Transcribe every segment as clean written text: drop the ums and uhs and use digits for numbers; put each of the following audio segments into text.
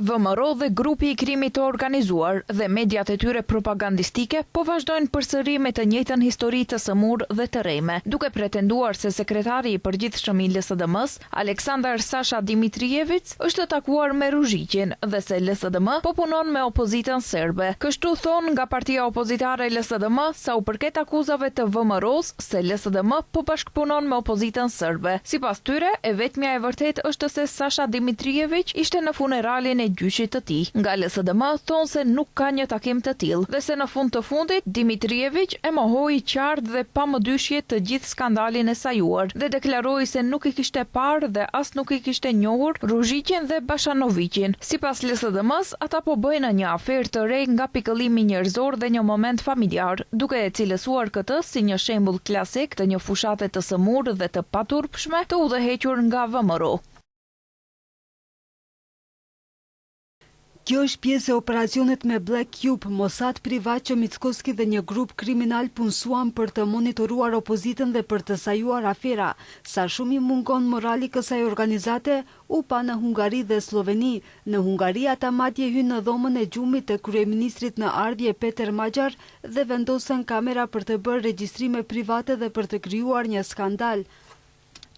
VMRO dhe grupi i krimit të organizuar dhe mediat e tyre propagandistike po vazhdojnë përsëri me të njëjtën histori të sëmurë dhe të rreme, duke pretenduar se sekretari i përgjithshëm i LSDM-së, Aleksandar Sasha Dimitrijevic, është takuar me Ruzhiqin dhe se LSDM po punon me opozitën serbe. Kështu thonë nga partia opozitare LSDM sa u përket akuzave të VMRO-së se LSDM po bashkëpunon me opozitën serbe. Sipas tyre, e vetmja e vërtetë është se Sasha Dimitrijeviq ishte në funeralin e gjyshit të tij. Nga LSDM thonë se nuk ka një takim të tillë dhe se në fund të fundit Dimitrijeviq e mohoi qartë dhe pa mëdyshje të gjithë skandalin e sajuar dhe deklaroi se nuk i kishte parë dhe as nuk i kishte njohur Ruzhiqin dhe Bashanoviqin. Sipas LSDM-së, ata po bëjnë një aferë të re nga pikëllimi njerëzor dhe një moment familjar, duke e cilësuar këtë si një shembull klasik të një fushate të sëmurë dhe të paturpshme të udhëhequr nga VMRO. Kjo është pjesë e operacionit me Black Cube, Mossad privat që Mickoski dhe një grup kriminal punësuan për të monitoruar opozitën dhe për të sajuar afera. Sa shumë i mungon morali kësaj organizate, u pa në Hungari dhe Slloveni. Në Hungari ata madje hynë në dhomën e gjumit të kryeministrit në ardhje Peter Magyar dhe vendosën kamera për të bërë regjistrime private dhe për të krijuar një skandal.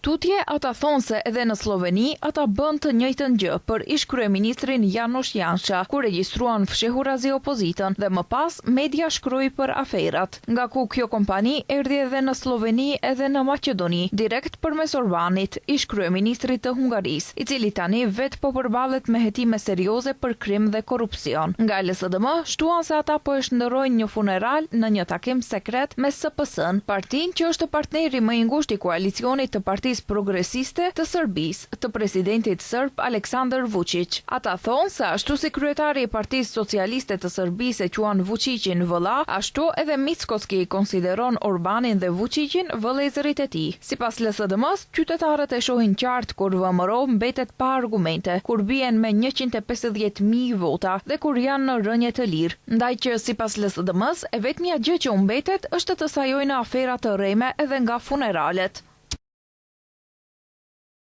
Tutje, ata thonë se edhe në Slloveni ata bënë të njëjtën gjë për ish-kryeministrin Janez Jansha, ku regjistruan fshehurazi opozitën dhe më pas media shkroi për aferat, nga ku kjo kompani erdhi edhe në Slloveni edhe në Maqedoni, direkt përmes Orbanit, ish-kryeministrit të Hungarisë, i cili tani vetë po përballet me hetime serioze për krim dhe korrupsion. Nga LSDM shtuan se ata po e shndërrojnë një funeral në një takim sekret me SPS-në, partinë që është partneri më i ngushtë i koalicionit të Partisë Progresiste të Serbisë, të presidentit serb Aleksandër Vuçiq. Ata thonë se ashtu si kryetari i Partisë Socialiste të Serbisë e quan Vuçiqin vëlla, ashtu edhe Mickoski i konsideron Orbanin dhe Vuçiqin vëllezërit e tij. Sipas LSDM-së, qytetarët e shohin qartë kur VMRO mbetet pa argumente, kur bien me 150,000 vota dhe kur janë në rënie të lirë. Ndaj që, sipas LSDM-së, e vetmja gjë që u mbetet është të sajojnë afera të rreme edhe nga funeralet.